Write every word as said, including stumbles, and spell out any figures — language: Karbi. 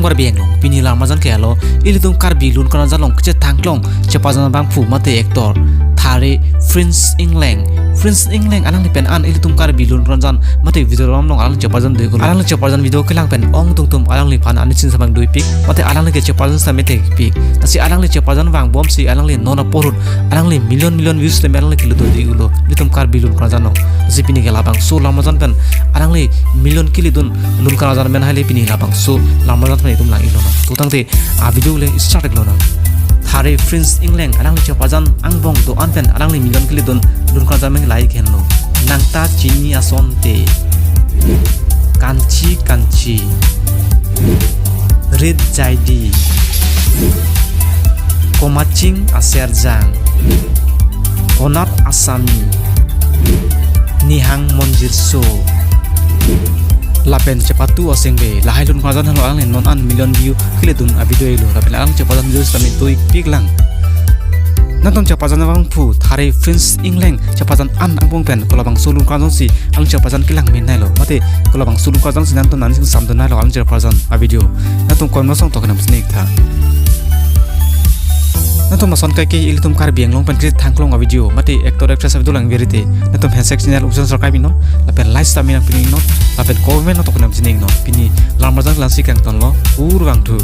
Karbi Anglong, pini lam arjan ke alo, ilitum Karbi lun kranjan along kechethang klong chepajan abangphu mate actor Thare Prince Engleng. Prince Engleng alangli pen an ilitum Karbi lun kranjan mate video alam along alangli chepajan do-iklo. Alangli chepajan video kelang pen ong tungtum alangliphan anisin samang do-ipik mate alangli kechepajan sitame thekpik. Lasi alangli chepajan vangbomsi alangli non apor ahut alangli million million views tame alangli kele do-iklo ilitum Karbi lun kranjan along. Lasi pini ke labangso lam arjan pen alangli million kele dun lun kranjan amen hale pini labangso lam arjan pen itum lang-iklo nang. To tangte a video le start-iklo nang. Thare Prince Engleng alangli chepajan angbong do-an pen alangli million kele dun lun kranjan amen lahai henlo. Nangta chini asonte. Kanchi kanchi. Rit jaidi. Komaching aserjang. Konat asami. Nihang monjirso. Lapen chepatu asengbe lahai lun kranjan halo alangli non an million view kele dun a video ilo. Lapen alang chepajan video sitame do-ikpik lang. Nangtum chepajan abangphu Thare Prince Engleng chepajan an angbong pen kolabangso lun kranjan si alang chepajan kelang min nailo mate kolabangso lun kranjan si nangtum nangning samdun nailo alang chepajan a video. Nangtum comment box along tok nam sinik tha. Nangtum lason kaike ilitum Karbi Anglong pen kechethang klong a video mate actor actress a video lang verite nangtum handshake channel usan sarkai pinon lapen like sitame nangpi-iknon lapen comment along tok nam siniknon. Pini lam arjan langsi kangtonlo, kurvangthu.